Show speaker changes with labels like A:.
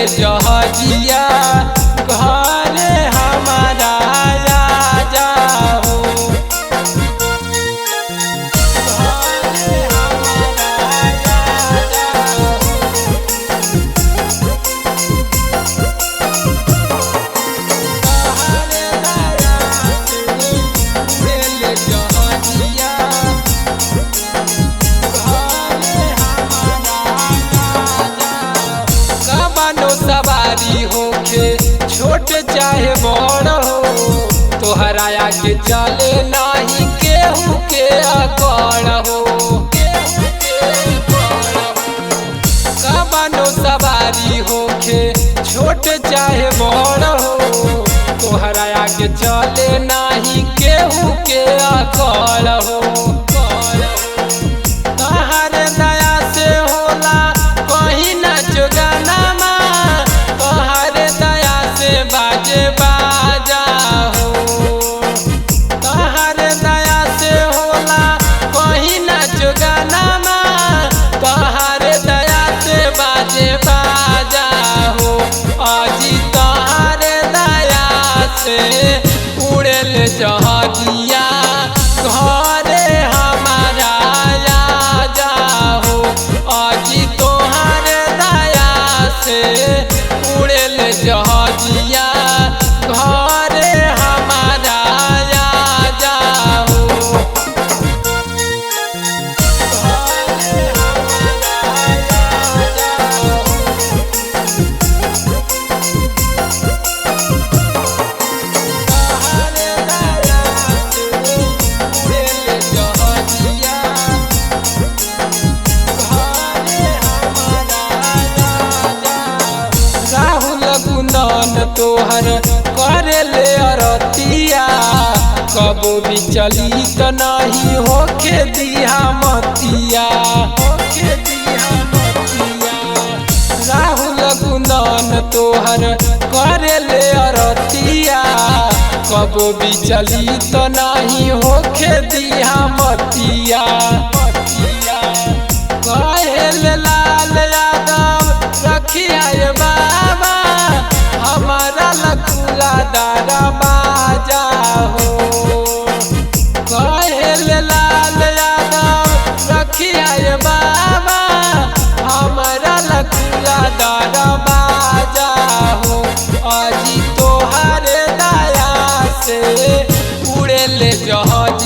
A: जहाजिया घरे हमारा आ जाओ। घरे हमारा आ जाओ। तोहरे दया से उड़ेल जहाजिया कबानो सवारी होखे छोट चाहे बड़ हो, तोहरा आगे चले नाही केहू के अकड़ हो। कबानो सवारी होखे छोट चाहे बड़ हो, तोहरा आगे चले नाही केहू के अकड़ हो। तोहरे दया से होला कहीं नाच गाना माँ, तोहरे दया से बाजे बाजा हो। तोहरे दया से होला कहीं नाच गाना माँ, तोहरे दया से बाजे बाजा हो। अजी तोहरे दया से उड़ेल जहाजिया घरे हमारा आ जाओ। अजी तोहरे दया से उड़ेल जहाजिया घरे हमारा आ जाओ। घरे हमारा आ जाओ। तोहरे दया से उड़ेल जहाजिया घरे हमारा आ जाओ। राहुल गुंदन तोहर करे ले अरतिया, कबो भी चली त नहीं होखे दिहा मतिया। होखे दिहा मतिया। राहुल गुंदन तोहर करे ले अरतिया, कबो भी चली त नहीं होखे दिहा मतिया। कहेल लाल यादव रखिया ये बाबा, हमारा लकुला दारा बाजा हो। कहेल लाल यादव रखिया ये बाबा, हमारा लकुला दारा बाजा हो। अजी तोहरे दया से उड़ेल जहाजिया।